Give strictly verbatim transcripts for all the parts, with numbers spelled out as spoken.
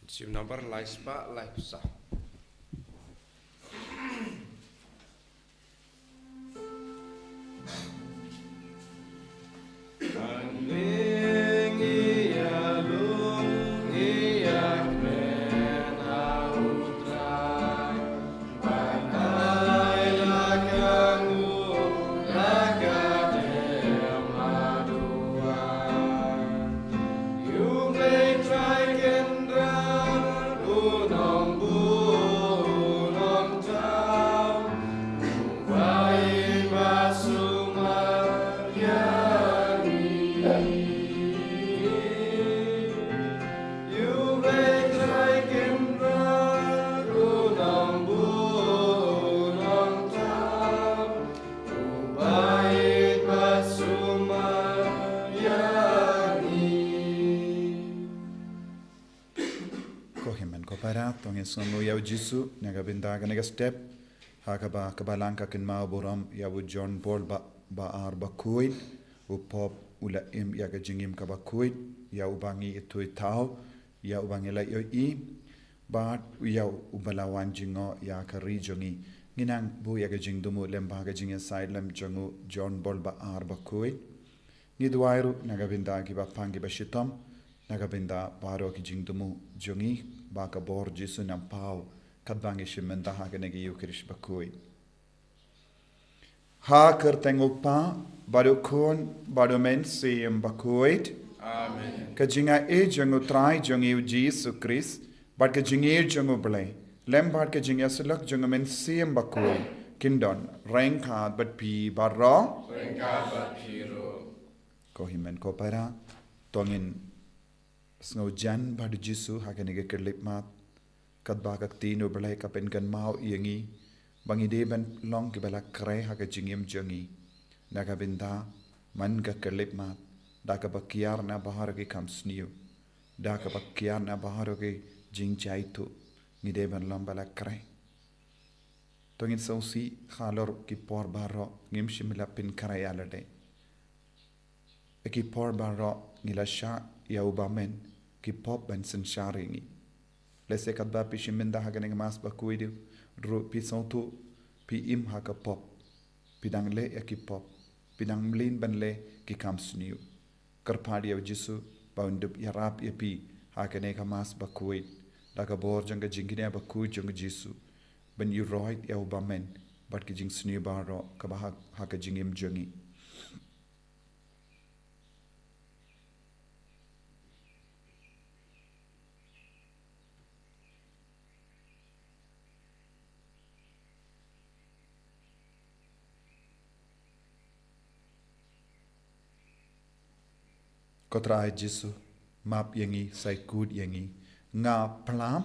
Sim number lai spah lai phra. Ko hynmen ko para, to ngin sngewnguh ïa u Jisu na ka bynta kane ka step, ha kaba ka Balang ka kynmaw burom ïa u John Paul ba, ba ar bakhuid, u Pope u la im ïa ka jingim kaba khuid, ïa uba ngi ithuh thaw, ïa uba ngi la ïohi, bad ïa uba la wan jngoh ïa ka ri jong ngi. Ngi nang buh ïa ka jingthmu lem bad ka jingïasaid lem jong u John Paul ba ar bakhuid. Ngi duwai ruh na ka bynta kiba pang kiba shitom, na ka bynta baroh ki jingthmu jong ngi, ba ka bor Jisu un nang paw, katba ngi shim bynta ha kane ka Eukharist bakhuid. Ha ka kyrteng u Kpa, bad u Khun, bad u Mynsiem Bakhuid. Amen. Ka jingïeit jong u Trai jong ngi u Jisu Khrist, bad ka jingïeit jong u Blei, lem bad ka jingïasyllok jong u Mynsiem Bakhuid, kin don ryngkat bad phi baroh. Ryngkat bad phi ruh. Ko hynmen ko para, to ngin sngewjan bad u Jisu ha kane ka khyllipmat, katba ka ktien u Blei ka pynkynmaw ïa ngi, ba ngi dei ban long kiba la khreh ha ka jingim jong ngi. Na ka bynta man ka khyllipmat, da kaba kiar na baroh ki kam sniew, da kaba kiar na baroh ki jingjaituh, ngi dei ban long ba la khreh. To ngin sngewsih, halor ki por baroh ngim shym la pynkhreh ïa lade. Ha ki por baroh ngi la shah ïa u bymman, ki pop ban synshar ïa ngi. Lehse katba phi shim bynta ha kane ka Mass bakhuid ruh phi sngewthuh phi im ha ka pop, phi dang leh ïa ki pop, phi dang mlien ban leh ki kam sniew. Kyrpad ïa u Jisu ba un dup ïarap ïa phi ha kane ka Mass bakhuid, da ka bor jong ka jingkñia bakhuid jong u Jisu, ban ïuhroit ïa u bymman bad ki jingsniew baroh kaba ha, ha ka jingim jong ngi. Ko Trai Jisu, map ïa ngi, sa kut ïa ngi. Nga pynlap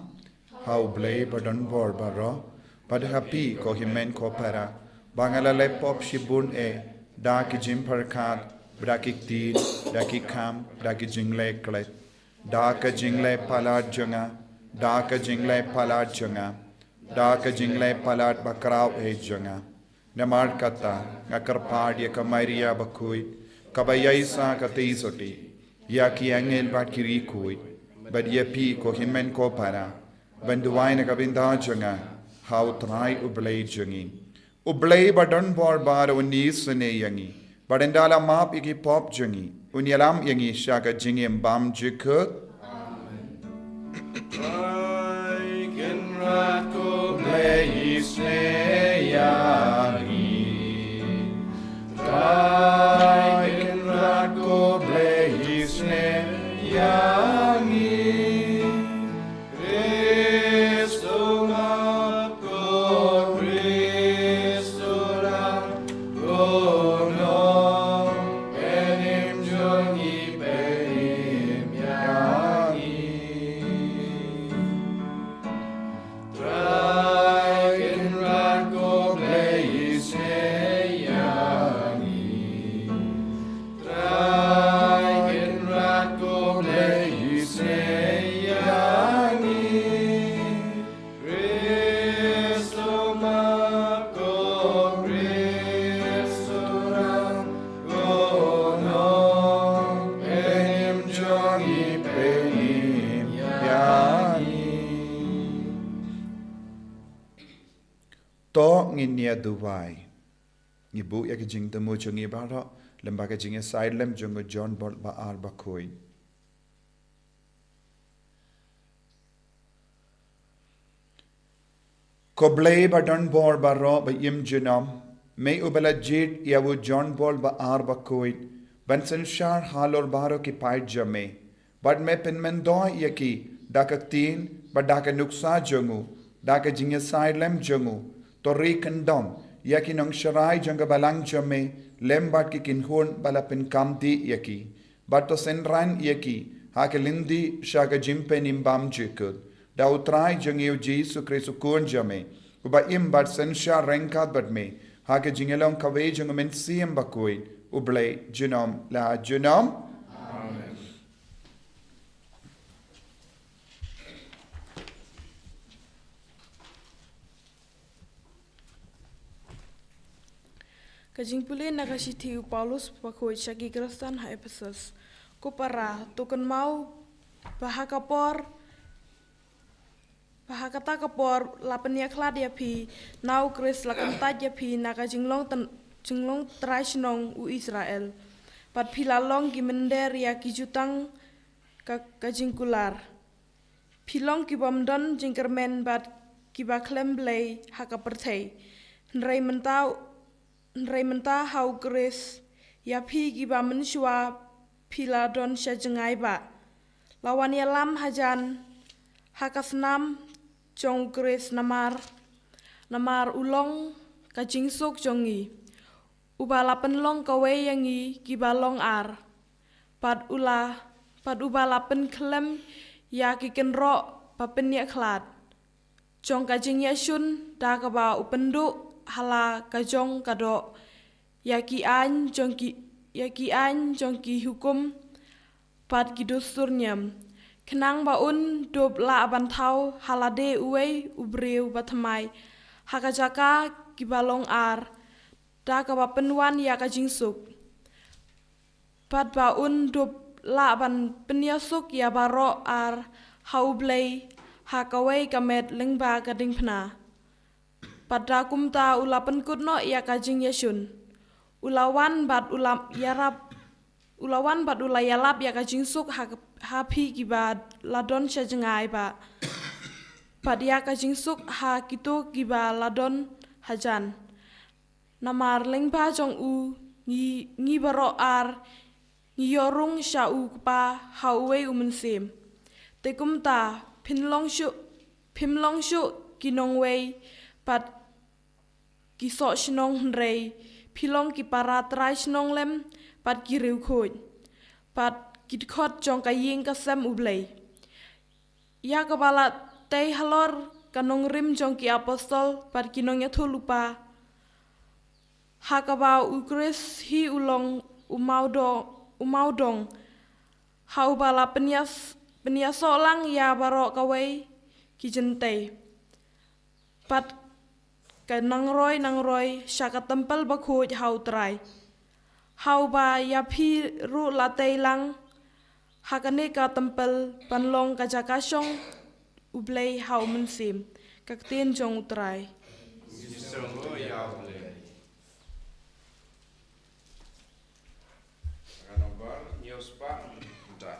ha u Blei ba don bor baroh, bad ha phi ko hynmen ko para, ba nga la leh pop shibun eh, da ki jingpyrkhat, da ki ktien, da ki kam, da ki jingleh klet. Da ka jingleh palat jong nga, da ka jingleh palat jong nga, da ka jingleh palat bakhraw eh jong nga. Namar kata, nga kyrpad ïa ka Maria bakhuid, kaba ïaisah katei sotti, ïa ki angel bad ki riewkhuid, bad ïa phi ko hynmen ko para, ban duwai na ka bynta jong nga ha u Trai u Blei jong ngi. U Blei ba don bor baroh un isynei ïa ngi, bad ynda la map ïa ki pop jong ngi, un ïalam ïa ngi sha ka jingim bymjukut. Trai Kynrad ko Blei isynei ïa ngi. Trai Kynrad ko Blei isynei ïa ngi. Khrist u map ko, Khrist u ram ko, nongpynim jong ngi, pynim ïa ngi. Trai Kynrad ko Blei To ngin ïa duwai. Ngi buh ïa ka jingthmu jong ngi baroh lyngba ka jingïasaid lem jong u John Paul ba ar bakhuid. Ko Blei ba don bor baroh ba im junom, me uba la jied ïa u John Paul ba ar bakhuid ban synshar halor baroh ki paid jong me, bad me pynmyndoh ïa ki da ka ktien bad da ka nuksa jong u, da ka jingïasaid lem jong u. To ri kyndong ïa ki nongsharai jong ka balang jong me lem bad ki kynhun ba la pynkam dih ïa ki, bad to synran ïa ki ha ka lynti sha ka jingpynim bymjukut, da U Trai jong ngi U Jisu Khrist U Khun jong me, uba im bad synshar ryngkat bad me ha ka jingïalong kawei jong U Mynsiem Bakhuid, U Blei junom la junom. Amen. Ka jingpule na ka shithi u Paulus bakhuid sha ki Khristan ha Ephesus. Ko para, to kynmaw ba ha ka por, ba ha kata ka por la pynïakhlad ïa phi na U Khrist, la kyntait ïa phi na ka jinglong trai shnong u Israel, bad phi la long ki mynder ïa ki jutang ka, ka jingkular. Phi long ki bym don jingkyrmen bad ki ba khlem Blei ha ka pyrthei. Hynrei mynta, hynrei mynta ha U Khrist, ïa phi ki ba mynshuwa phi la don sha jngai ba la wan ïalam hajan ha ka snam jong U Khrist, namar, namar u long ka jingsuk jong ngi, uba la pynlong kawei ïa ngi ki ba long ar, bad u la, bad uba la pynkhlem ïa ki kynroh ba pynïakhlad jong ka jingïashun, da kaba u pynduh ha la ka jong ka doh ïa ki aiñ jong ki, ïa ki aiñ jong ki hukum bad ki dustur niam, khnang ba un dup lah ban thaw ha lade uwei u briew ba thymmai ha ka jaka ki ba long ar, da kaba pynwan ïa ka jingsuk. Bad ba un dup lah ban pynïasuk ïa baroh ar ha U Blei ha kawei ka met lyngba ka diengphna. Bad da kumta u la pynkut noh ïa ka jingïashun. U la wan bad u la ïarap, u la wan bad u la ïalap ïa ka jingsuk ha, ha phi ki ba la don sha jngai ba, bad ïa ka jingsuk ha kito ki ba la don hajan. Namar lyngba jong u ngi, ngi baroh ar ngi ïoh rung sha U Kpa ha uwei U Mynsiem. Te kumta, phin long shuh, phim long shuh ki nongwei bad ki soh shnong, hynrei phi long ki para trai shnong lem bad ki riewkhuid bad ki dkhot jong ka ïing ka sem U Blei. Ïa kaba la tei halor ka nongrim jong ki apostol bad ki nongïathuhlypa, ha kaba U Khrist hi u long u mawdong, u mawdong, ha uba la pynïas, pynïasoh lang ïa baroh kawei ki jingtei bad ka nangroi nangroi sha ka templ bakhuid ha U Trai, ha uba ïa phi ruh la tei lang ha kane ka templ ban long ka jaka shong U Blei ha U Mynsiem. Ka ktien jong U Trai. Ka nombar hynñiew spah hynriewphew khyndai.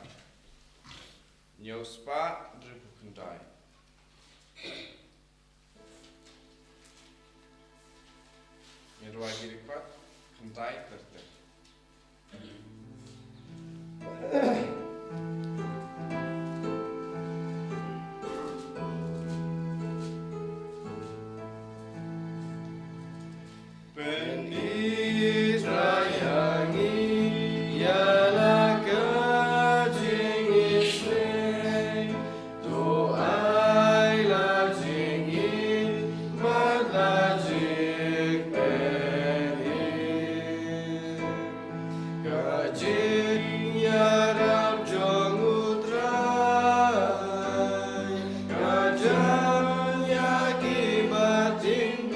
Hynñiew spah hynriewphew khyndai. Ngin rwai ki dei pat, khyndai ter ter. Pynitrai ha ngi ïa la ka jingisynei, to ai la jingim bad la jingpynim. Ka jingïarap jong U Trai ka jan ïa ki ba jingpynim.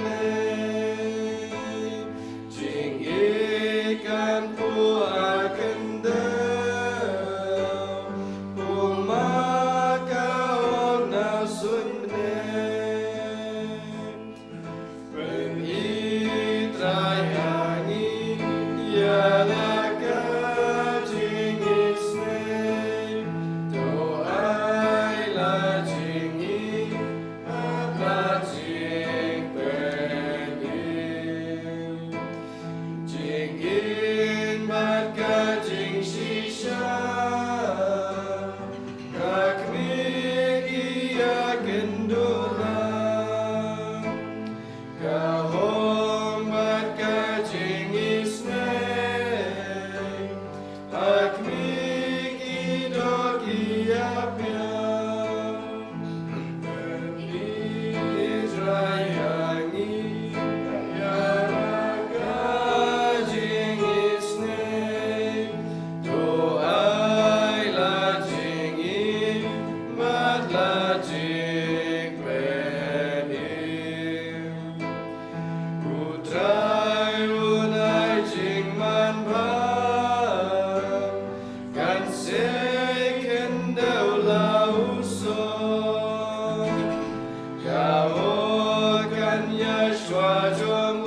Shuwa jong u,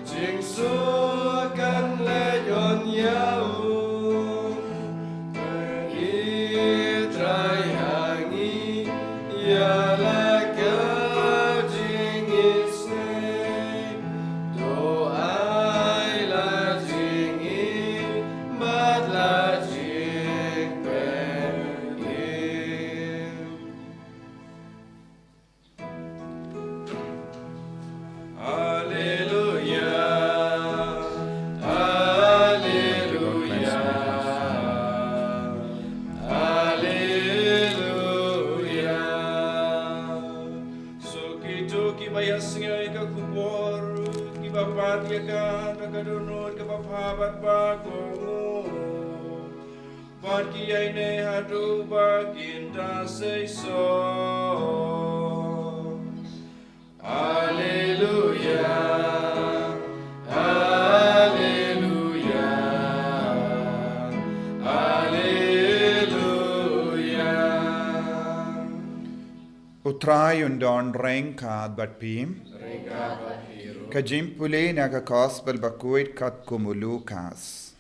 jingsuk kan leit ïa u. Pyni Trai ha ngi ïa la ka jingisynei. To ai la jingim bad la jingpynim. Alleluia, alleluia, alleluia. Suk kito kiba ïasngew ïa ka khubor, kiba bat ïa ka da ka dohnud kaba bha bad ba kohnguh. Bad ki ïaineh haduh ba kin da sei soh. Alleluia, alleluia, alleluia. U Trai un don ryngkat bad phi. Ka jingpule na ka Gospel bakhuid katkum u Lukas.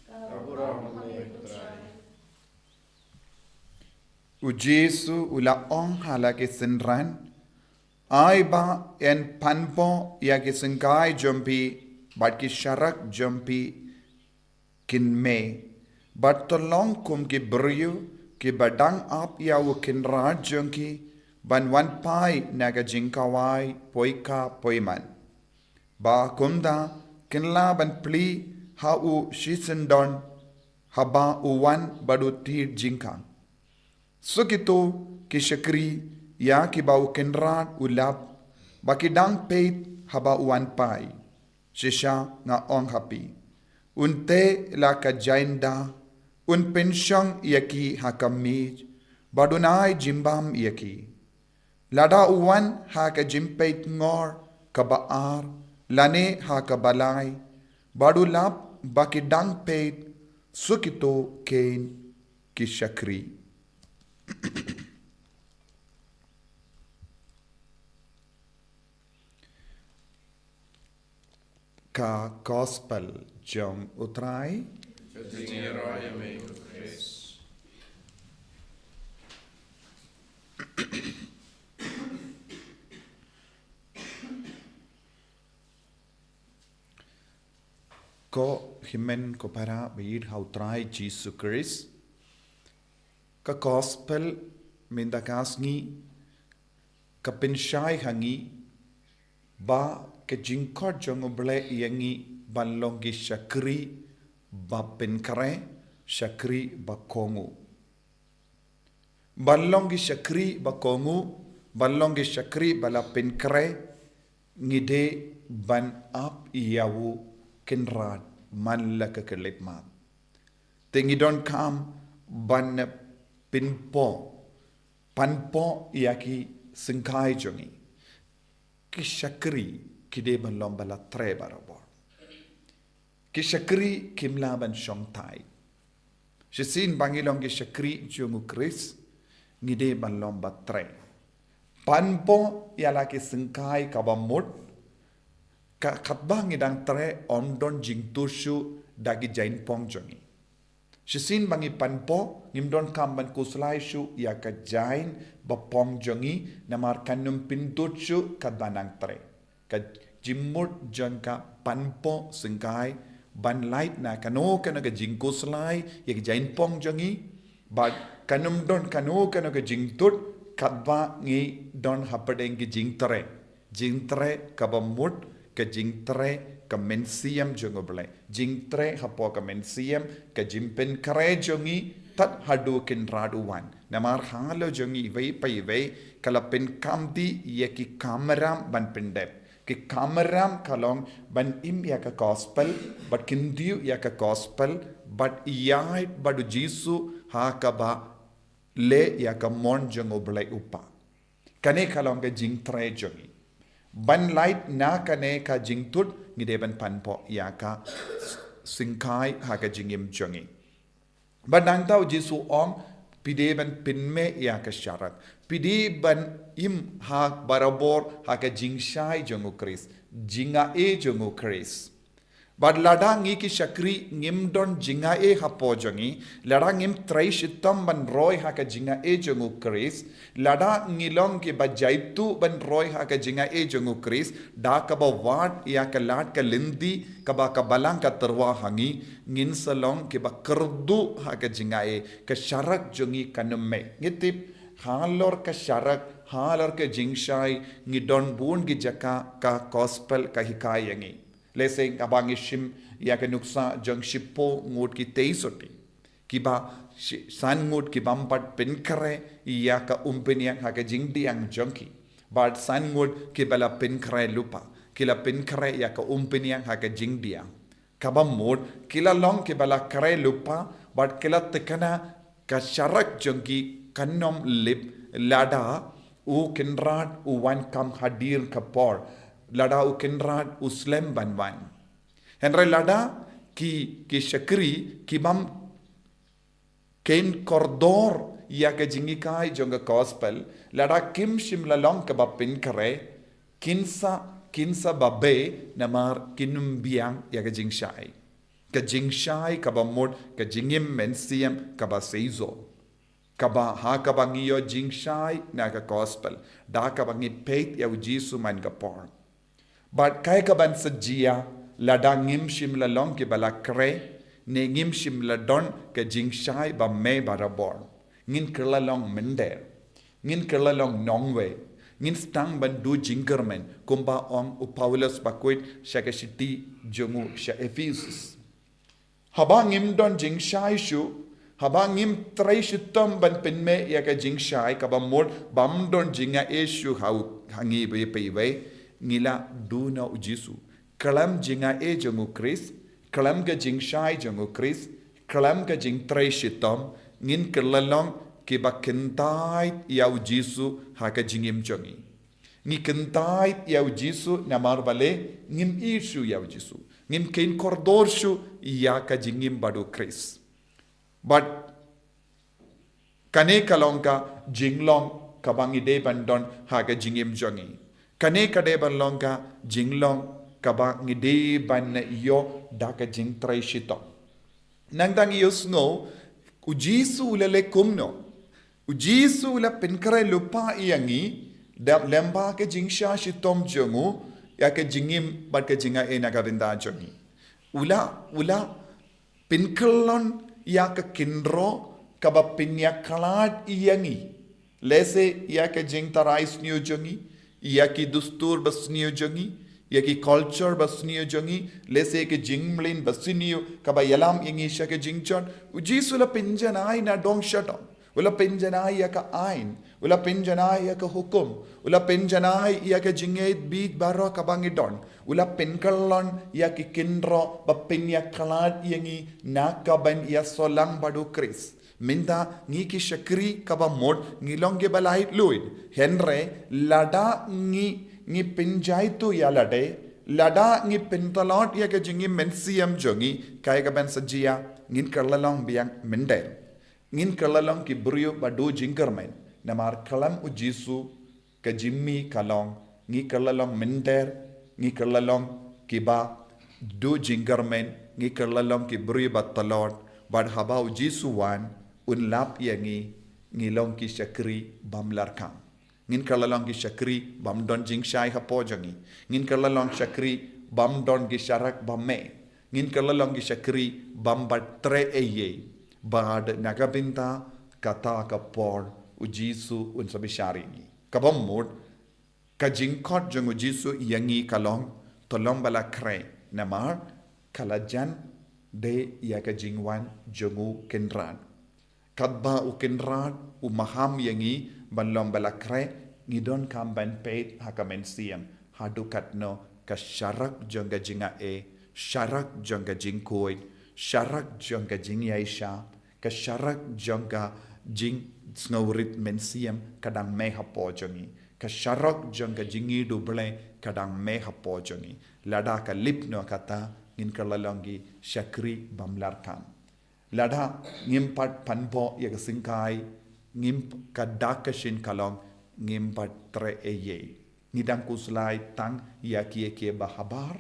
U Jisu u la ong ha la ki synran, ai ba yn panpoh ïa ki syngkai jong phi bad ki sharak jong phi kin mih, bad to long kum ki briew kiba dang ap ïa u kynrad jong ki ban wan phai na ka jingkhawai poikha poiman. Ba kumta kin lah ban plie ha u shisyndon haba u wan bad u thied jingkhang. Suk kito ki shakri ïa kiba u kynrad u lap ba ki dang peit haba u wan phai. Shisha nga ong ha phi, un teh la ka jaiñda, un pynshong ïa ki ha ka miej bad un ai jingbam ïa ki. Lada u wan ha ka jingpeitngor kaba ar lane ha kaba lai bad u lap ba ki dang peit, suk kito kein ki shakri. Ka Gospel jong u Trai. Ka jingïaroh ïa me ko Khrist. Ko hynmen ko para ba ïeit ha u Trai Jisu Khrist. Ka Gospel mynta ka sngi ka pynshai ha ngi ba ka jingkhot jong U Blei ïa ngi ban long ki shakri ba pynkhreh, shakri ba kohnguh. Ban long ki shakri ba kohnguh, ban long ki shakri ba la pynkhreh, ngi dei ban ap ïa u kynrad man la ka khyllipmat. Te ngi donkam ban pynpoh, panpoh ïa ki syngkai jong ngi. Ki shakri ki dei ban long ba la treh barabor. Ki shakri kim lah ban shong thait. Shisien ba ngi long ki shakri jong U Khrist, ngi dei ban long ba treh. Panpoh ïa la ki syngkai kaba mut, ka katba ngi dang treh ym don jingtut shuh da ki jaiñpong jong ngi. Shisien ba ngi panpoh, ngim donkam ban khuslai shuh ïa ka jaiñ ba pong jong ngi, namar kan ym pyntut shuh katba nang treh. Ka jingmut jong ka panpoh syngkai ban lait na kano kano ka jingkhuslai ïa ka jaiñpong jong ngi, bad kan ym don kano kano ka jingtut katba ngi don hapdeng ka jingtreh. Jingtreh kaba mut, ka jingtreh ka mynsiem jong U Blei. Jingtreh hapoh ka mynsiem, ka jingpynkhreh jong ngi tad haduh kynrad u wan. Namar ha la jong ngi iwei pa iwei ka la pynkhamti ïa ki kamram ban pyndep. Ki kamram ka long ban im ïa ka Gospel, bad kyntiew ïa ka Gospel, bad ïaid bad U Jisu ha kaba leh ïa ka mon jong U Blei U Kpa. Kane ka long ka jingtreh jong ngi. Ban lait na kane ka jingtut ngi dei ban panpoh ïa ka syngkai ha ka jingim jong ngi. Bad nangta U Jisu ong, Phi dei ban pynmih ïa ka sharak. Phi dei ban im ha barabor ha ka jingshai jong u Khrist, jingaiei jong u Khrist. Bad lada ngi ki shakri ngim don jingaiei hapoh jong ngi, lada ngim trei shitom ban roi ha ka jingaiei jong u Khrist, lada ngi long kiba jaituh ban roi ha ka jingaiei jong u Khrist, da kaba wad ïa ka lad ka lynti kaba ka Balang ka tyrwa ha ngi, ngin sa long kiba kyrduh ha ka jingaiei, ka sharak jong ngi kan ym mih. Ngi tip, halor ka sharak, halor ka jingshai, ngi don bun ki jaka ka gospel ka hikai ïa ngi. Lehse haba ngi shim ïa ka nuksa jong shiphew ngut ki tei sotti, kiba shi-, san ngut ki bym pat pynkhreh ïa ka umphniang ha ka jingdiang jong ki. Bad san ngut kiba la pynkhreh lypa, ki la pynkhreh ïa ka umphniang ha ka jingdiang. Kaba mut, ki la long kiba la khreh lypa, bad ki la thikna ka sharak jong ki kan ym lip lada u Kynrad u wan kam hadien ka por, lada u Kynrad u slem ban wan. Hynrei lada ki, ki shakri ki bym kheiñ kordor ïa ka jinghikai jong ka gospel, lada kim shym la long kaba pynkhreh, kin sa, kin sa babe namar kin ym biang ïa ka jingshai. Ka jingshai kaba mut, ka jingim mynsiem kaba seisoh. Kaba ha kaba ngi ïoh jingshai na ka gospel, da kaba ngi peit ïa u Jisu man ka por. Bad kaei kaban sa jia, lada ngim shym la long kiba la khreh, ne ngim shym la don ka jingshai ba mih barabor, ngin kylla long mynder. Ngin kylla long nongwei. Ngin sdang ban duh jingkyrmen, kumba ong u Paulus bakhuid sha ka shithi jong u sha Ephesus. Haba ngim don jingshai shuh, haba ngim trei shitom ban pynmih ïa ka jingshai kaba mut bym don jingaiei shuh ha u, ha ngi iwei pa iwei, ngi la duh noh u Jisu. Khlem jingaiei jong u Khrist, khlem ka jingshai jong u Khrist, khlem ka jingtrei shitom, ngin kylla long kiba kyntait ïa u Jisu ha ka jingim jong ngi. Ngi kyntait ïa u Jisu namar balei, ngim ïeit shuh ïa u Jisu. Ngim kheiñ kordor shuh ïa ka jingim bad u Khrist. Bad kane ka long ka jinglong kaba ngi dei ban don ha ka jingim jong ngi. Kane ka dei ban long ka jinglong kaba ngi dei ban ïoh da ka jingtrei shitom. Nangta ngi ïohsngew, u Jisu u la leh kumno. U Jisu u la pynkhreh lypa ïa ngi, da lyngba ka jingshah shitom jong u, ïa ka jingim bad ka jingaiei na ka bynta jong ngi. U la, u la pynkyllon ïa ka khynraw kaba pynïakhlad ïa ngi. Lehse ïa ka jingtharai sniew jong ngi, ïa ki dustur ba sniew jong ngi, ïa ki culture ba sniew jong ngi, lehse ïa ka jingmlien ba sniew kaba ïalam ïa ngi sha ka jingjot. U Jisu u la pynjanai na dong sha dong. U la pynjanai ïa ka aiñ, u la pynjanai ïa ka hukum, u la pynjanai ïa ka jingngeit bit baroh kaba ngi don. U la pynkyllon ïa ki khynraw ba pynïakhlad ïa ngi na ka ban ïasoh lang bad u Khrist. Mynta ngi ki shakri kaba mut ngi long kiba laitluid. Hynrei lada ngi, ngi pynjaituh ïa lade, lada ngi pyntlot ïa ka jingim mynsiem jong ngi, kaei kaban sa jia, ngin kylla long biang mynder. Ngin kylla long ki briew ba duh jingkyrmen. Namar khlem u Jisu ka jingmih ka long, ngi kylla long mynder, ngi kylla long kiba duh jingkyrmen, ngi kylla long ki briew ba tlot, bad haba u Jisu wan, un lap ïa ngi, ngi long ki shakri bym larkham. Ngin kylla long ki shakri bym don jingshai hapoh jong ngi. Ngin kylla long shakri bym don ki sharak ba mih. Ngin kylla long ki shakri bym pat treh ei ei. Bad na ka bynta kata ka por u Jisu un sa bishar ïa ngi. Kaba mut, ka jingkhot jong u Jisu ïa ngi ka long, to long ba la khreh, namar ka la jan de ïa ka jingwan jong u Kynrad. Katba u Kynrad u maham ïa ngi ban long ba la khreh, ngi donkam ban peit ha ka mynsiem, haduh katno ka sharak jong ka jingaiei, sharak jong ka jingkhuid, sharak jong ka jingïaishah, ka sharak jong ka jingsngewrit mynsiem ka dang mih hapoh jong ngi. Ka sharak jong ka jingïeit U Blei ka dang mih hapoh jong ngi. Lada ka lip noh kata, ngin kylla long ki shakri bym larkham. Lada ngim pat pynbor ïa ka syngkai, ngim ka dak ka shin ka long, ngim pat treh ei ei. Ngi dang khuslai tang ïa ki ïa ki ba habar,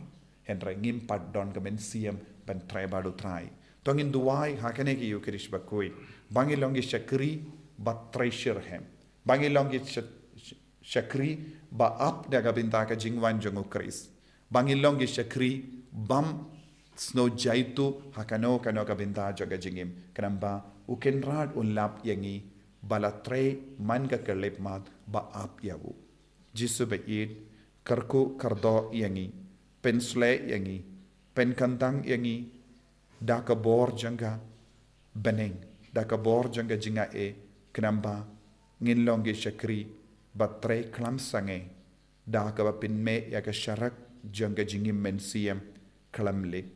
hynrei ngim pat don ka mynsiem ban treh bad u Trai. To ngin duwai ha kane ka Eucharist bakhuid ba ngi long ki shakri ba treh shitrhem, ba ngi long ki sha-, shakri ba ap da ka bynta ka jingwan jong u Khrist, ba ngi long ki shakri bym sngew jaituh ha kano kano ka bynta jong ka jingim, khnang ba u Kynrad un lap ïa ngi ba la treh man ka khyllipmat ba ap ïa u. Jisu ba ïeit, kyrkhu kyrdoh ïa ngi, pynshlei ïa ngi, pynkyntang ïa ngi da ka bor jong ka bneng, da ka bor jong ka jingaiei, khnang ba ngin long ki shakri ba treh khlem sangeh, da kaba pynmih ïa ka sharak jong ka jingim mynsiem khlem leit.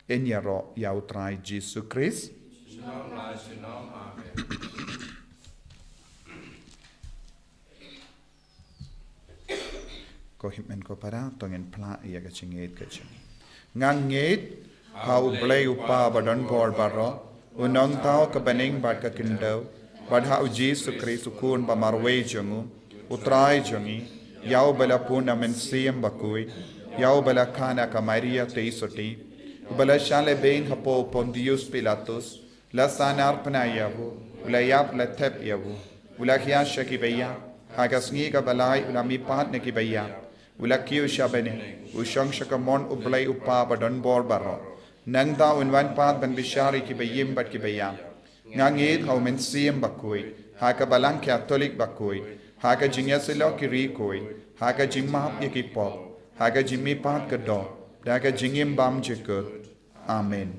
Ngin ïaroh ïa u Trai Jisu Khrist. Shalom, la shalom. Amen. Ko hynmen ko para, to ngin phla ïa ka jingngeit ka jong ngi. Nga ngeit ha u Blei u Kpa ba don bor baroh, u Nongthaw ka bneng bad ka khyndew, bad ha u Jisu Khrist u Khun ba marwei jong u, u Trai jong ngi, ïa uba la pun na u Mynsiem Bakhuid, ïa uba la kha na ka Maria Theisotti, uba la shah lehbeiñ hapoh u Pontius Pilatus, la sahnarphna ïa u, u la ïap, la thep ïa u, u la khia sha ki baïap, ha ka sngi kaba lai u la mihpat na ki baïap, u la kiew sha bneng, u shong sha ka mon u Blei u Kpa ba don bor baroh. Nangta un wan pat ban bishar ïa ki baïm bad ki baïap. Nga ngeit ha u Mynsiem Bakhuid, ha ka Balang Katholik bakhuid, ha ka jingïasyllok ki riewkhuid, ha ka jingmap ïa ki pop, ha ka jingmihpat ka doh, da ka jingim bymjukut. Amen.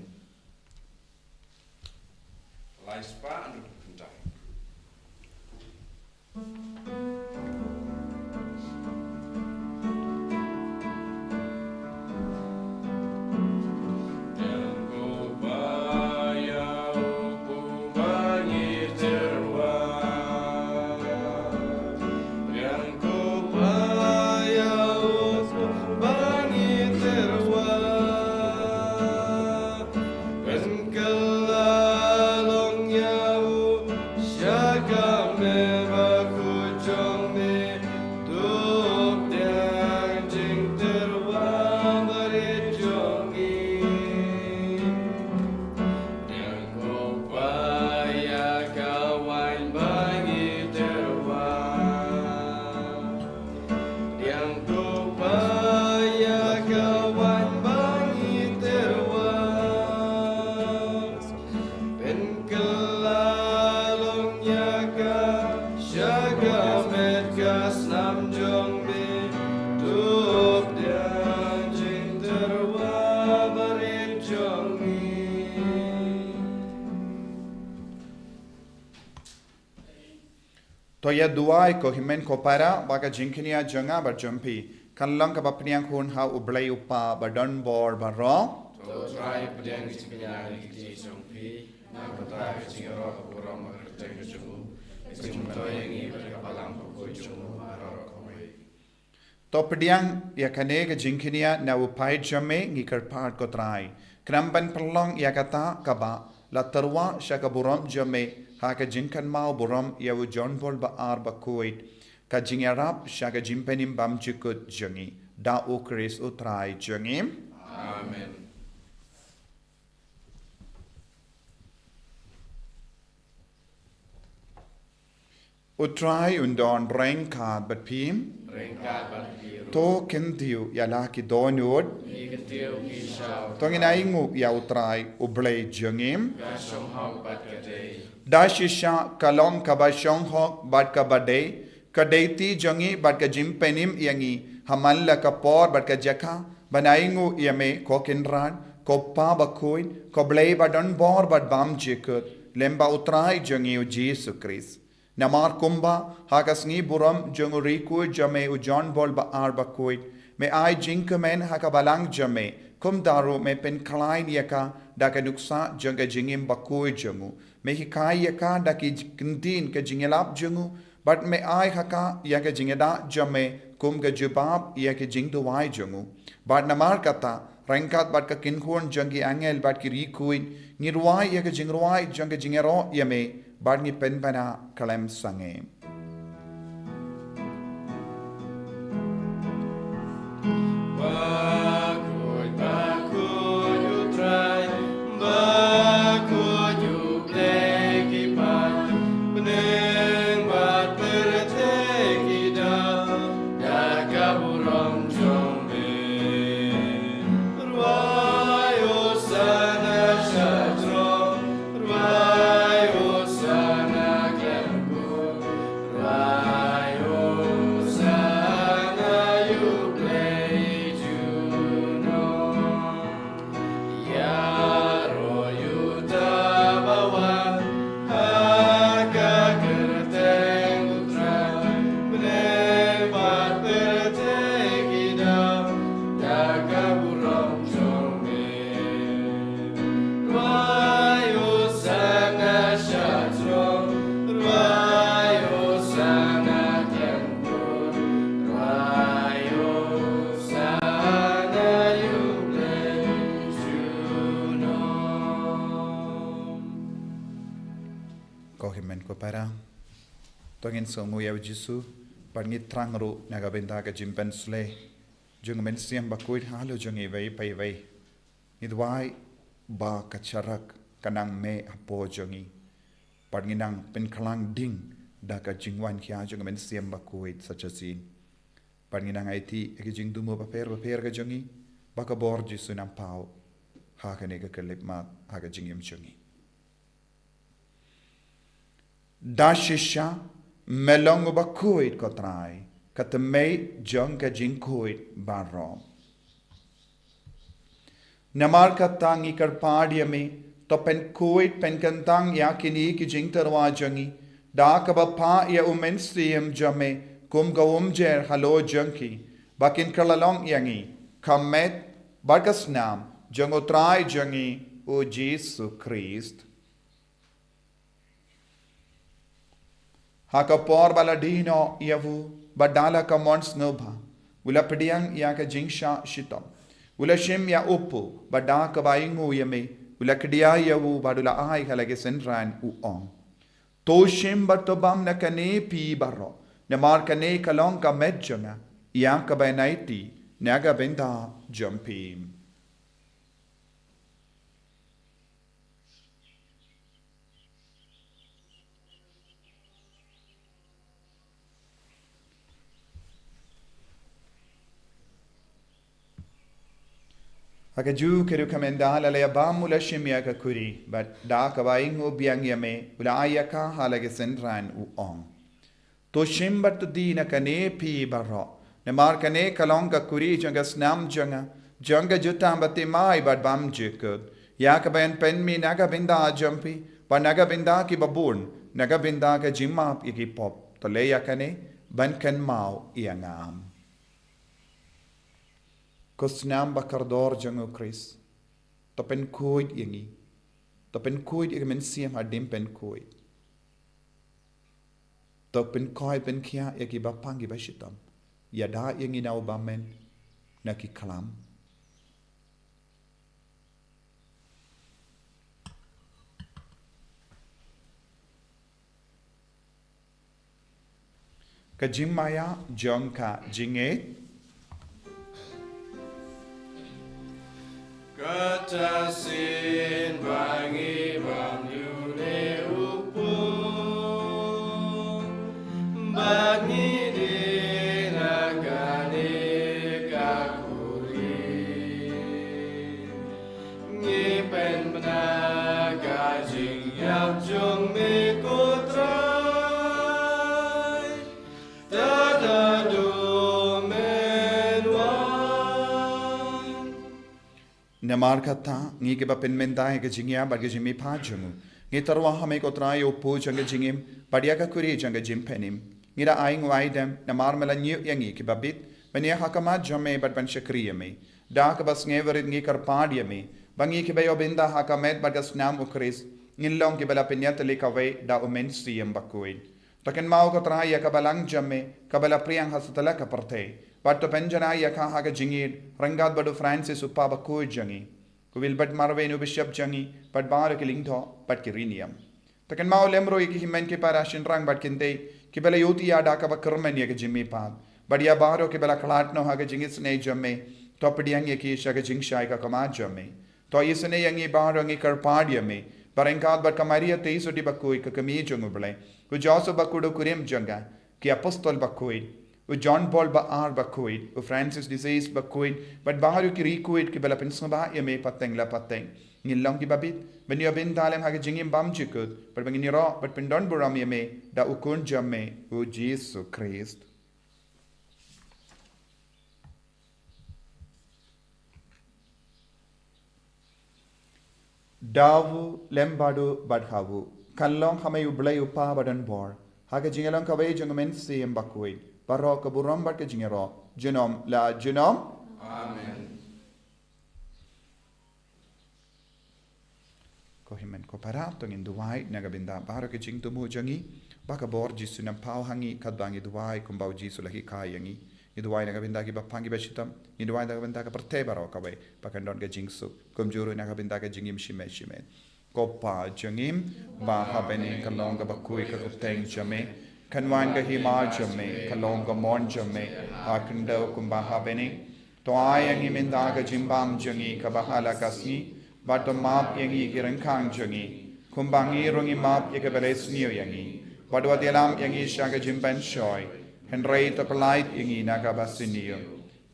To ïa duwai ko hynmen ko para ba ka jingkñia jong nga bad jong phi kan long kaba pdiang hun ha u Blei u Kpa ba don bor baroh. To Trai, pdiang ka jingkñia ha kti jong phi, na ka bynta ka jingïaroh ka burom ha ka kyrteng jong u, ka jingmyntoi ïa ngi bad ka Balang bakhuid jong u baroh kawei. To pdiang ïa kane ka jingkñia na u paid jong me, ngi kyrpad ko Trai, khnang ban pynlong ïa kata kaba la tyrwa sha ka burom jong me ha ka jingkynmaw burom ïa u John Paul ba ar bakhuid, ka jingïarap sha ka jingpynim bymjukut jong ngi, da u Khrist u Trai jong ngi. Amen. U Trai un don ryngkat bad phi. Ryngkat bad phi ruh. To kyntiew ïa la ki dohnud. Ngi kyntiew, ngi shaw. To ngin ainguh ïa u Trai u Blei jong ngi. Ka shong hok bad ka dei. Da shisha ka long kaba shong hok bad kaba dei ka dei ti jong ngi bad ka jingpynim ïa ngi ha man la ka por bad ka jaka ban ainguh ïa me ko Kynrad, ko Kpa bakhuid, ko Blei ba don bor bad bymjukut, lem bad u Trai jong ngi u Jisu Khrist. Namar kumba ha ka sngi burom jong u riewkhuid jong me u John Paul ba ar bakhuid, me ai jingkmen ha ka Balang jong me, kumta ruh me pynkhlaiñ ïa ka da ka nuksa jong ka jingim bakhuid jong u. Me hikai ïa ka da ki kyntien ka jingïalap jong u, bad me ai ha ka ïa ka jingïada jong me kum ka jubab ïa ka jingduwai jong u. Bad namar kata, Ryngkat bad ka kynhun jong ki angel bad ki riewkhuid, ngi rwai ïa ka jingrwai jong ka jingïaroh ïa me, bad ngi pynbna khlem sangeh. Bakhuid, bakhuid U Trai, bakhuid U Blei ki paid, bneng bad pyrthei ki da da ka burom jong me. Rwai Hosana sha throne, rwai Hosana khlem kur, rwai Hosana ïa U Blei junom. Ïaroh ïa uta uba wan ha ka kyrteng U Trai, bneng bad pyrthei ki da da ka burom jong me. Rwai Hosana sha throne, rwai Hosana khlem kur, rwai Hosana ïa U Blei junom. Ko hynmen ko para, to ngin sngewnguh ïa U Jisu, bad ngi thrang ruh na ka bynta ka jingpynsleh jong U Mynsiem Bakhuid halor jong ngi iwei pa iwei. Ngi duwai ba ka sharak kan nang mih hapoh jong ngi, bad ngin nang pynkhlaiñ ding da ka jingwan khia jong U Mynsiem Bakhuid sa shisien. Bad ngin nang aiti ïa ki jingthmu bapher bapher ka jong ngi, ba ka bor Jisu nang paw ha kane ka khyllipmat ha ka jingim jong ngi. Da shisha me long uba khuid, ko Trai, ka tmier jong ka jingkhuid baroh. Namar kata ngi kyrpad ïa me, to pynkhuid pynkyntang ïa kine ki jingtyrwa jong ngi da kaba phah ïa U Mynsiem jong me kum ka umjer halor jong ki, ba kin kylla long ïa ngi ka met bad ka snam jong U Trai jong ngi U Jisu Khrist. Ha ka por ba la die noh ïa u, bad da la ka mon sngewbha, u la pdiang ïa ka jingshah shitom, u la shim ïa u kpu, bad da kaba ainguh ïa me, u la khdia ïa u, bad u la ai ha la ki synran, u ong: To shim bad to bam na kane phi baroh, namar kane ka long ka met jong nga, ïa kaba ngi aiti na ka bynta jong phi. Ha kajuh ka rukom, ynda la ïa bam, u la shim ïa ka khuri, bad da kaba ainguh biang ïa me, u la ai ïa ka ha la ki synran, u ong: To shim bad to die na kane phi baroh, namar kane ka long ka khuri jong ka snam jong nga, jong ka jutang bathymmai bad bymjukut, ïa kaba yn pynmih na ka bynta jong phi bad na ka bynta kiba bun, na ka bynta ka jingmap ïa ki pop. To leh ïa kane ban kynmaw ïa nga. Ko snam ba kordor jong U Khrist, to pynkhuid ïa ngi, to pynkhuid ïa ka mynsiem hadien pynkhuid. To pynkhuid pynkhiah ïa kiba pang kiba shitom. Ïada ïa ngi na u bymman, na ki khlam. Ka jingmaïa jong ka jingngeit. Kata shisien ba ngi bam ïa une u pud, ba ngi die na kane ka khuri, ngi pynbna ka jingïap jong me, ko Trai, tad haduh men wan. Namar kata, ngi kiba pynmynta ïa ka jingïap bad ka jingmihpat jong u, ngi tyrwa ha me, ko Trai, ïa u pud jong ka jingim bad ïa ka khuri jong ka jingpynim. Ngi da ainguh aidem, namar me la ñiew ïa ngi kiba bit ban ïaid ha khmat jong me bad ban shakri ïa me. Da kaba sngewrit ngi kyrpad ïa me, ba ngi kiba ïoh bynta ha ka met bad ka snam U Khrist, ngin long kiba la pynïatylli kawei da U Mynsiem Bakhuid. To kynmaw, ko Trai, ïa ka balang jong me kaba la pdiang ha satlak ka pyrthei. Bad to pynjanai ïa ka ha ka jingïeit ryngkat bad u Francis u Papa bakhuid jong ngi, u Wilbert Marwein u Bishop jong ngi, bad baroh ki lyngdoh bad ki riewniam. To kynmaw lem ruh ïa ki hynmen ki para shynrang bad kynthei kiba la ïohi ïa da kaba kyrmen ïa ka jingmihpat, bad ïa baroh kiba la khlad noh ha ka jingisynei jong me. To pdiang ïa ki sha ka jingshai ka khmat jong me. To isynei ïa ngi baroh, ngi kyrpad ïa me, ba ryngkat bad ka Maria Theisotti bakhuid ka kmie jong u Blei, u Joseph bakhuid u kurim jong ka, ki apostol bakhuid, u John Paul ba ar bakhuid, u Francis de Sales bakhuid, bad baroh ki riewkhuid kiba la pynsngewbha ïa me pateng la pateng, ngin long kiba bit ban ïoh bynta lem ha ka jingim bymjukut, bad ba ngin ïaroh bad pyndonburom ïa me da u Khun jong me, u Jisu Khrist. Da u lem bad u bad ha u, kan long ha me u Blei u Pa badonbor, ha ka jingïalong kawei jong u Mynsiem Bakhuid, baroh ka burom bad ka jingïaroh junom la junom. Amen. Ko hynmen ko para, to ngin duwai na ka bynta baroh ki jingthmu jong ngi, ba ka bor Jisu nang paw ha ngi, katba ngi duwai kumba u Jisu la hikai ïa ngi. Ngi duwai na ka bynta kiba pang kiba shitom, ngi duwai na ka bynta ka pyrthei baroh kawei, ba kan don ka jingsuk. Kumjuh ruh na ka bynta ka jingim shimet shimet. Ko Pa jong ngi ba ha bneng, kan long ka bakhuid ka kyrteng jong me, kan wan ka hima jong me, kan long ka mon jong me ha khyndew kumba ha bneng. To ai ïa ngi mynta ka jingbam jong ngi kaba ha la ka sngi, bad to map ïa ngi ki ryngkang jong ngi, kumba ngi ruh ngi map ïa kiba la sniew ïa ngi. Bad wat ïalam ïa ngi sha ka jingpynshoi, hynrei to pyllait ïa ngi na kaba sniew.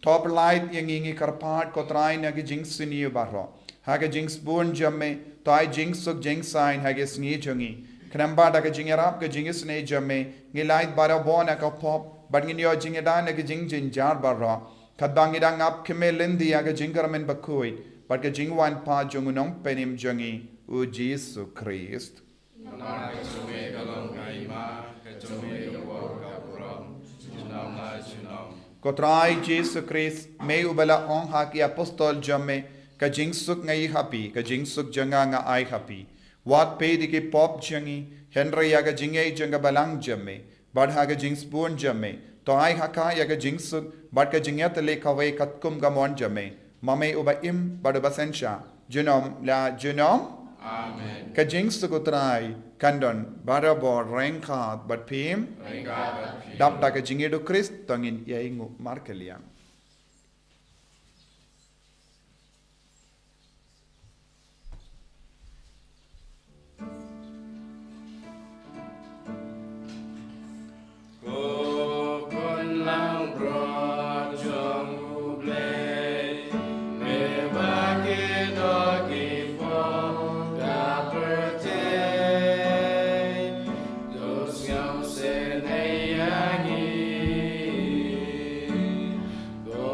To pyllait ïa ngi, ngi kyrpad ko Trai, na ki jingsniew baroh, ha ka jingsbun jong me. To ai jingsuk jingsaiñ ha ki sngi jong ngi, khnang ba da ka jingïarap ka jingisynei jong me, ngin lait barabor na ka pop, bad ngin ïoh jingïada na ki jingjynjar baroh, katba ngi dang ap khmih lynti ïa ka jingkyrmen bakhuid bad ka jingwan pat jong u Nongpynim jong ngi, u Jisu Khrist. Namar ka jong me ka long ka hima, ka jong me ka bor ka burom, junom la junom. Ko Trai Jisu Khrist, me uba la ong ha ki apostol jong me, ka jingsuk nga ïoh ha phi, ka jingsuk jong nga nga ai ha phi. Wat peit ïa ki pop jong ngi, hynrei ïa ka jingïeit jong ka balang jong me, bad ha ka jingsbun jong me, to ai ha ka ïa ka jingsuk bad ka jingïatylli kawei katkum ka mon jong me, ma me uba im bad uba synshar junom la junom. Amen. Ka jingsuk u Trai kan don barabor ryngkat bad phi. Ryngkat bad phi. Dap da ka jingïeit u Khrist to ngin ïai nguh markylliang. Ko Khun langbrot jong U Blei, me ba ki doh ki pop ka pyrthei, to sngewsynei ïa ngi. Ko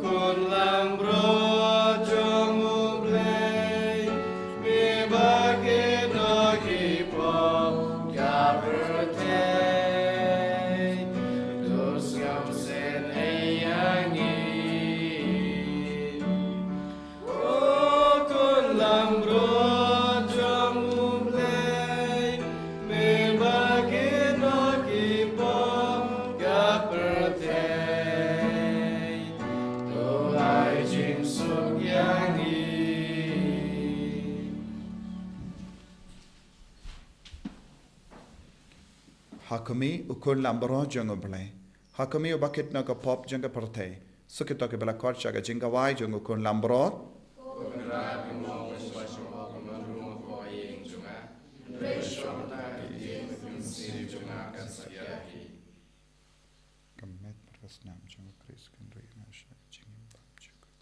Khun langbrot jong U Blei, me ba ki doh ki pop ka pyrthei, to sngewsynei ïa ngi. Ko Khun langbrot jong U Blei, me ba ki doh ki pop ka pyrthei, to ai jingsuk ïa ngi. Ha khmih, U Khun langbrot jong U Blei. Ha khmih, uba kit noh ka pop jong ka pyrthei. Suk ïa kito kiba la khot sha ka jingkhawai jong U Khun langbrot. Ka met bad ka snam jong U Khrist kan ri nga sha ka jingim bymjukut.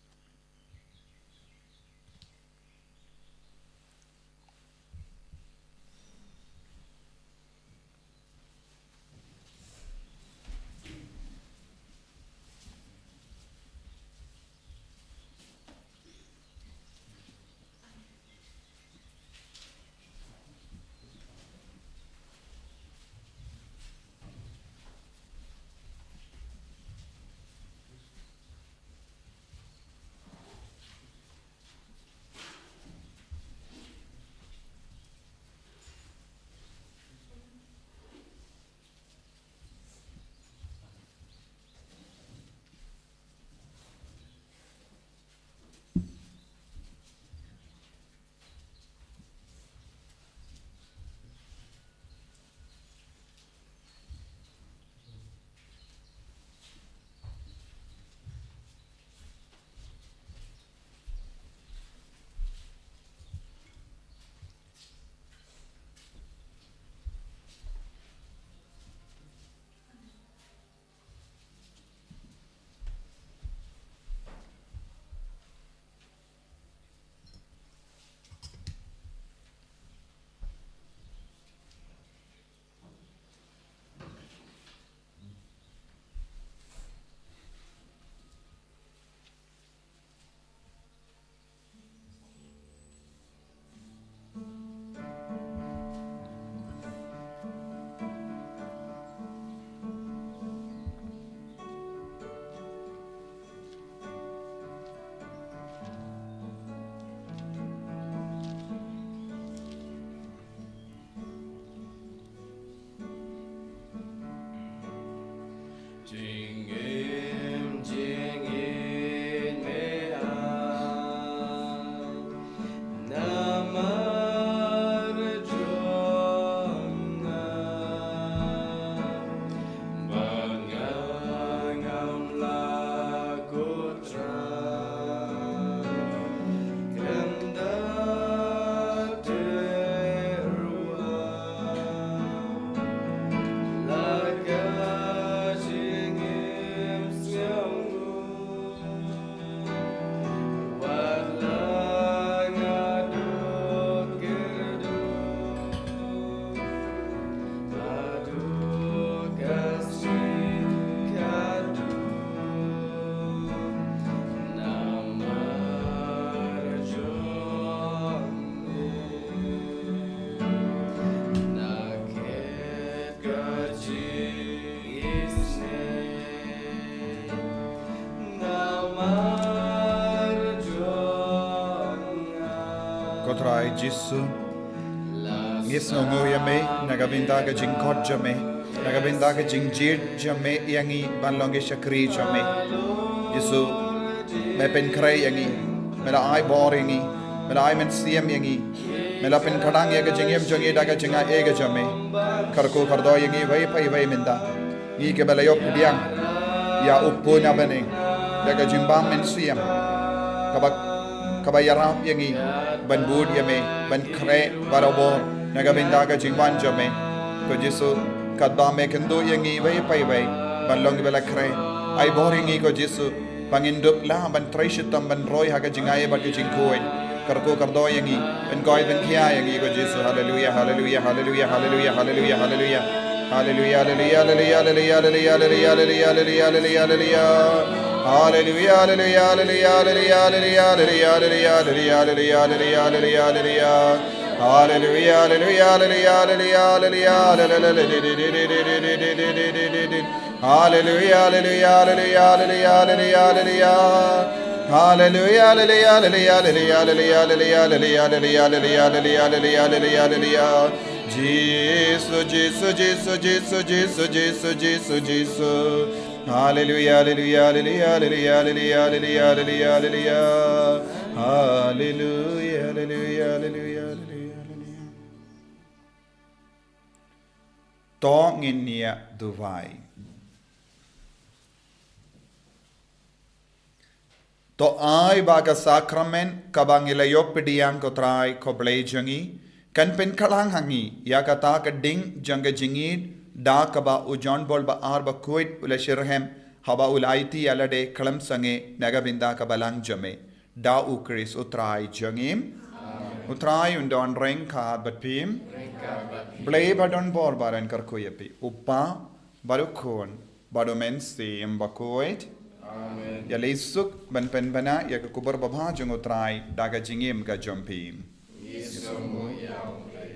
Trai Jisu. Ngi sngewnguh ïa me na ka bynta ka jingkhot jong me, na ka bynta ka jingjied jong me ïa ngi ban long ki shakri jong me. Jisu, me pynkhreh ïa ngi, me la ai bor ïa ngi, me la ai mynsiem ïa ngi, me la pynkhlaiñ ïa ka jingim jong ngi da ka jingai ka jong me. Kyrkhu kyrdoh ïa ngi iwei pa iwei mynta. Ngi kiba la ïoh pdiang ïa u Khun na bneng, ïa ka jingbam mynsiem kaba, kaba ïarap ïa ngi ban bud ïa me, ban khreh barabor na ka bynta ka jingwan jong me. Ko Jisu, katba me kynduh ïa ngi iwei pa iwei ban long kiba la khreh, ai bor ïa ngi ko Jisu, ba ngin dup lah ban trei shitom ban roi ha ka jingai bad ka jingkhuid. Kyrkhu kyrdoh ïa ngi, pynkhuid pynkhia ïa ngi ko Jisu. Haleluya, haleluya, haleluya, haleluya, haleluya, haleluya. Haleluya, haleluya, haleluya, haleluya, haleluya, haleluya, haleluya, haleluya, haleluya. Haleluya, haleluya, haleluya, haleluya, haleluya, haleluya, haleluya, haleluya, haleluya, haleluya, haleluya. Haleluya, haleluya, haleluya, haleluya, haleluya, haleluya, haleluya. Haleluya, haleluya, haleluya, haleluya, haleluya, haleluya. Haleluya, haleluya, haleluya, haleluya, haleluya, haleluya, haleluya, haleluya, haleluya, haleluya, haleluya. Jisu, Jisu, Jisu, Jisu, Jisu, Jisu, Jisu, Jisu. Haleluya, haleluya, haleluya, haleluya, haleluya, haleluya, haleluya, haleluya. Haleluya, haleluya, haleluya, haleluya, haleluya. To ngin ïa duwai. To ai ba ka sakramen kaba ngi la ïoh pdiang ko Trai ko Blei jong ngi, kan pynkhlaiñ ha ngi ïa kata ka ding jong ka jingïeit, da kaba u John Paul ba ar ba khuid u la shitrhem, haba u la aiti ïa lade khlem sangeh na ka bynta ka balang jong me. Da u Khrist u Trai jong ngi. Amen. U Trai un don ryngkat bad phi. Ryngkat bad phi. Blei ba don bor ba ren kyrkhu ïa phi. U Kpa, bad u Khun, bad u Mynsiem Bakhuid. Amen. Ïa lei suk ban pynbna ïa ka khubor babha jong u Trai da ka jingim ka jong phi. Ngi sngewnguh ïa u Blei.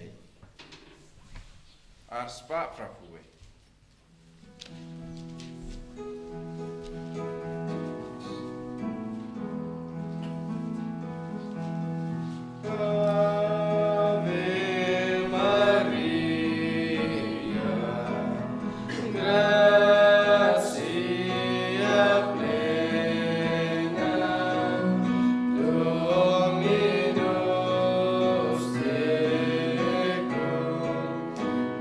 Ar spah phra phew wei. Ave Maria, gratia plena, Dominus tecum,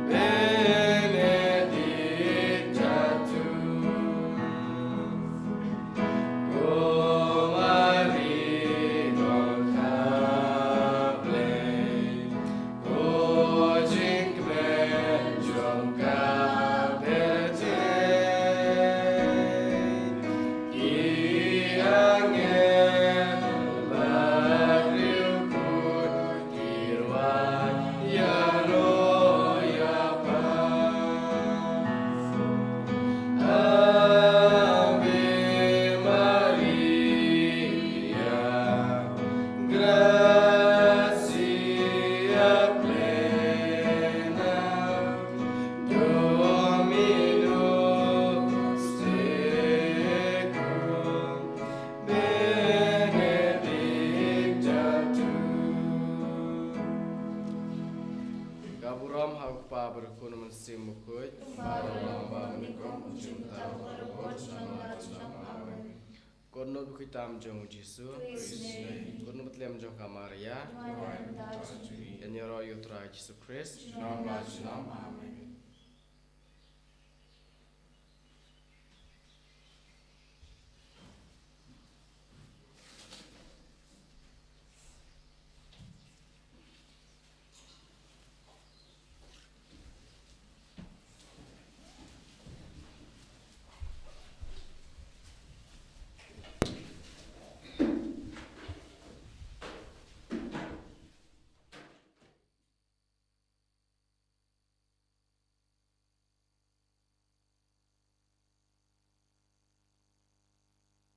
benedicta tu cum mulieribus, Ave Maria, gratia plena, Dominus tecum, benedicta tu. Ka burom ha u Kpa bad u Khun bad u Mynsiem Bakhuid. Bad u long ba mynnyngkong, u jingmut, u la bud, sha ba la bud. Khuid nud u kyrdan jong u Jisu. Khuid nud u Bethlehem jong ka Maria. Ïa ngi ïaroh ïa u Trai Jisu Khrist. Junom la junom. Amen.